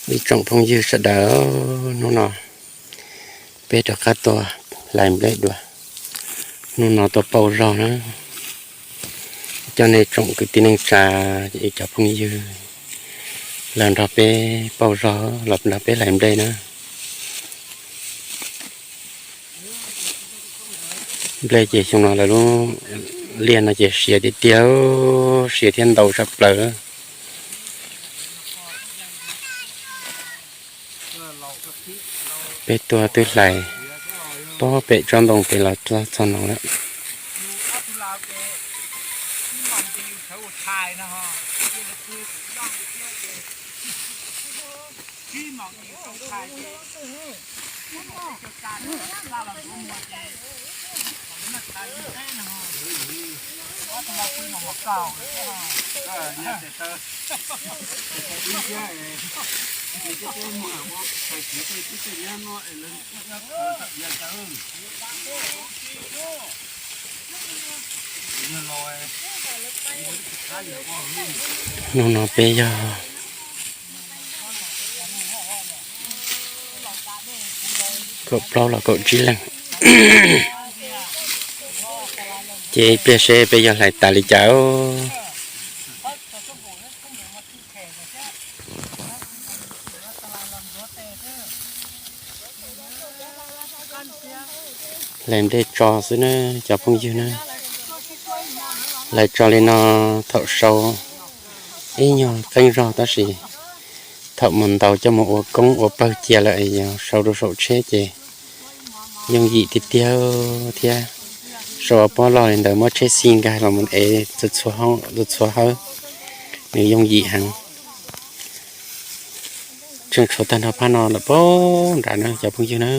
Ib tsoom phooj ywg sawv daws, hnub no peb rov qab tuaj hlais nplej dua. Hnub no tuaj pauj zog na. Coj nej tsoom kwv tij neej tsa, ib cov phooj ywg los nrog peb pauj zog, los nrog peb hlais nplej na. Nplej ces xyoo no lawv lub liaj no ces siav tiag tiag, siav thiab ntau tshaj plaws. Peb tuaj twb hlais pob pem tsob ntoo pem los txog no lawm. Hnub no peb yog kaum plaub los kaum tsib leej, ces ib pliag seb peb yog hlais tas li cas. Hlais nplej tso xwb na cov phooj ywg na. Hlais tso li no, thaum sau ib nyuag qeeb zog tab sis thaum mus ntaus coj mus ua koob ua pawg cia lawm es yog sau rau saum tsheb ces yooj yim tiag tiag thiab. Sau pob loj li ntawd muab tsheb xi nkag los mus ev txhua hawb, nws yooj yim heev. Tseem tshuav tag nrho phab no lawm pob nrad na cov phooj ywg na.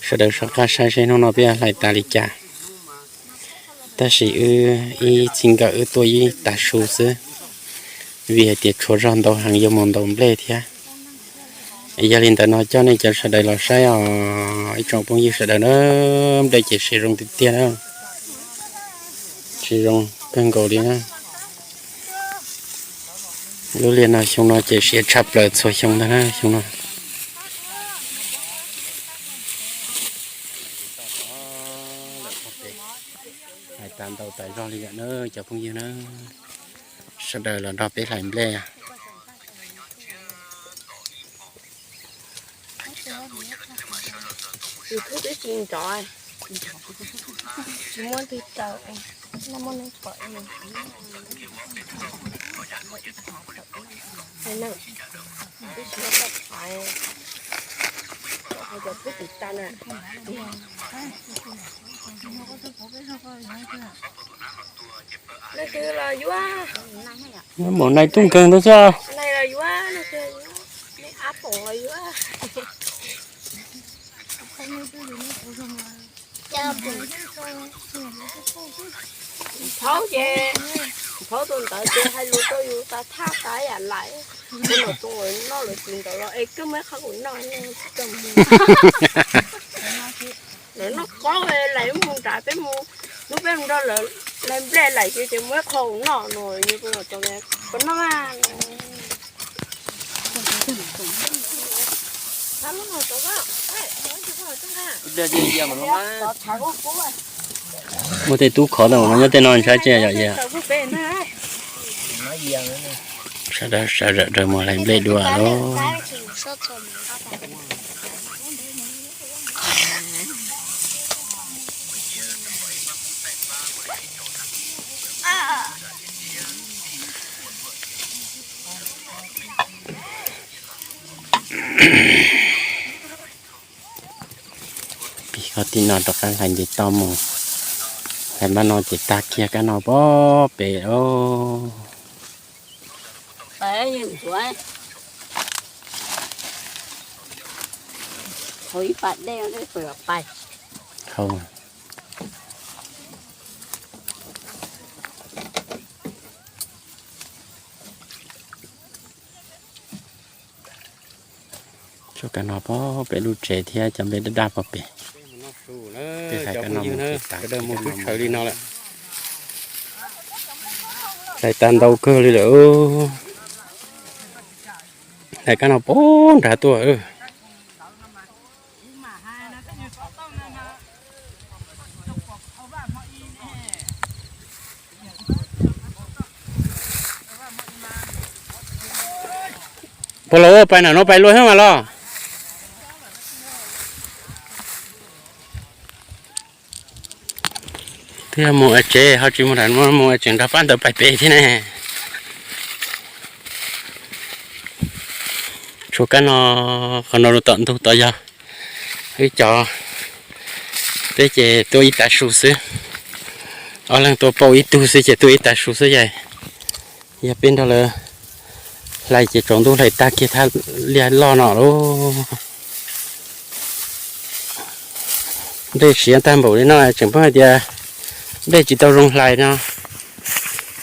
Sawv daws soj qab saib seb hnub no peb hlais tas li cas. Tab sis wb ib txij nkawm wb tuaj ib tag su xwb, vim hais tias tshuav zog ntau heev yuav mus ntaus nplej thiab. Yog li ntawd no coj nej cov sawv daws los saib os, ib tsoom phooj ywg sawv daws na, nplej ces siav zoo tiag tiag na, siav zoo kawg nkaus li na. Lub liaj no xyoo no ces siav tshaj plaws txhua xyoo ntag na xyoo no. Hais tas ntau tas zog li lawm na cov phooj ywg na, sawv daws los nrog peb hlais nplej. Tus thwj twb tsis nrov, tsis muaj twg raws, no muaj neeg pom. Twb tsis muaj txoj thaiv, cov thwj tsis tau na. Leej twg los yuav. Nyob mus nais tub nkeeg ntawd xwb. Nais los yuav, leej twg yuav, nais ab poom los yuav. Thaub ces, thaub tus ntawd ces hais lus rau yus tas thaj tas yam laim, tus nom txo noj lawv tsis ntawd los es koj muab qhov kuv noj, lawv noj qaub lawv mus nrad peb mus, hnub peb mus nrog lawv hlais nplej laim ces muab qhov kuv noj no, yus tus nom txo, koj noj. Muaj tej tub khov tau no nyob tej no ntshai tseg yom yam. Sawv daws sawv daws mus hlais nplej dua lauj. Pib qhov tim no rov qab hlais nce toj mus, hlais npab no ces tag kiag kab no pob pem os. Hau ib pas dej pais. Hau. Tsuas kab no pob pem lub tsev thiab cov nplej daj daj pob pem. Peb hlais kab no mus txhawv li no lawm. Hlais tas ntau kawg li lawm. Daim kab no poob nrad tuaj. Puas los ua pais nram no pais luag xwb mas los. Twb yog mus tsev ho tsis mus nram no, mus tseem nrog pab ntawd pais pem thiab ne. Tshuav kab no, qhov no rau tom ntug tod yog wb cov, peb ces tua ib tav su xwb. Ob leeg tua paub ib tug xwb ces tua ib tav su xwb ces yog peb nrog lawv hlais ces tsaus ntuj hlais tag kiag thaj liaj loj no lauj. Nplej siav tag npaum li no tseem pheej hais tias nplej tsis tau zoo hlais no.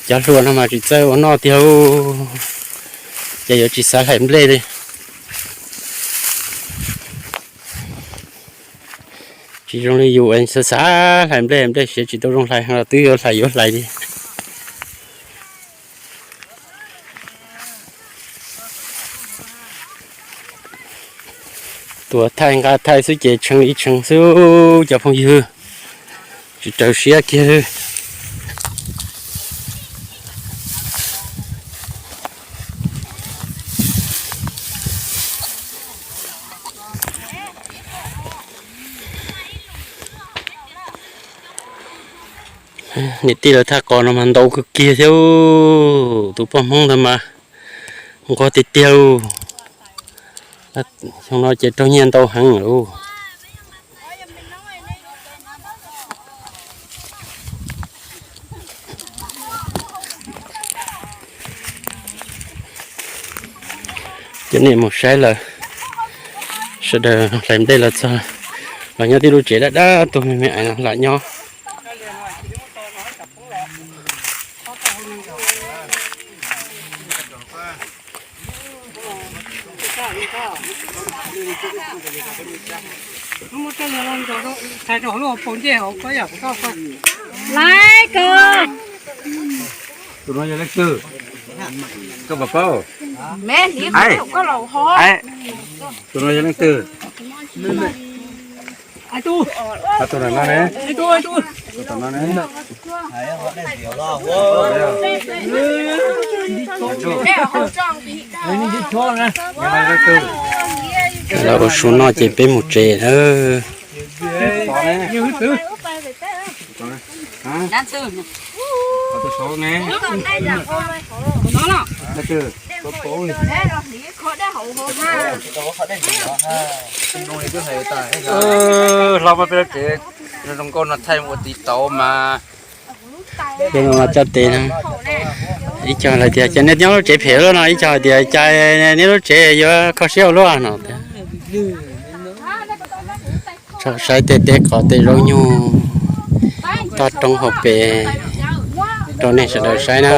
Cov hluas no mas tsis txawj ua noj tiag, ces yuav tsis xav hlais nplej li. Tsis zoo li yus xav xav hlais nplej, nplej siav tsis tau zoo hlais los twb yuav hlais yuav hlais li. Tuav thaij nqa thaij xwb ces tshee ib tshee xwb cov phooj ywg, tsis raws siab kiag. Niam tij lawv thaj qos no mas ntau kawg kiag thiab, tus poj Hmoob ntawd mas nquag tiag tiag. Xyoo no ces raug nyiaj ntau heev lauj. Cov nej mus saib lawm, sawv daws hlais nplej los txog, los nyob tib lub tsev dab dab tuag me me lam nyob. Laiv kawg. Tus no yog leej twg? Koj puas paub? Tus no yog leej twg? Tus no ne? Tus no ne? Lawv ua su noj ces peb mus tsev na. Hlob, muab peb lub tsev zoo nkauj no thaij ua tiv tauv mas. Peb no coj tes na. Ib co hais tias cas nej nyob lub tsev phem luaj no, ib co hais tias cas nej lub tsev yuav kho siab ua luaj no. Tso saib tej teb qos tej zaub nyuj toj roob hauv pes rau nej sawv daws saib na.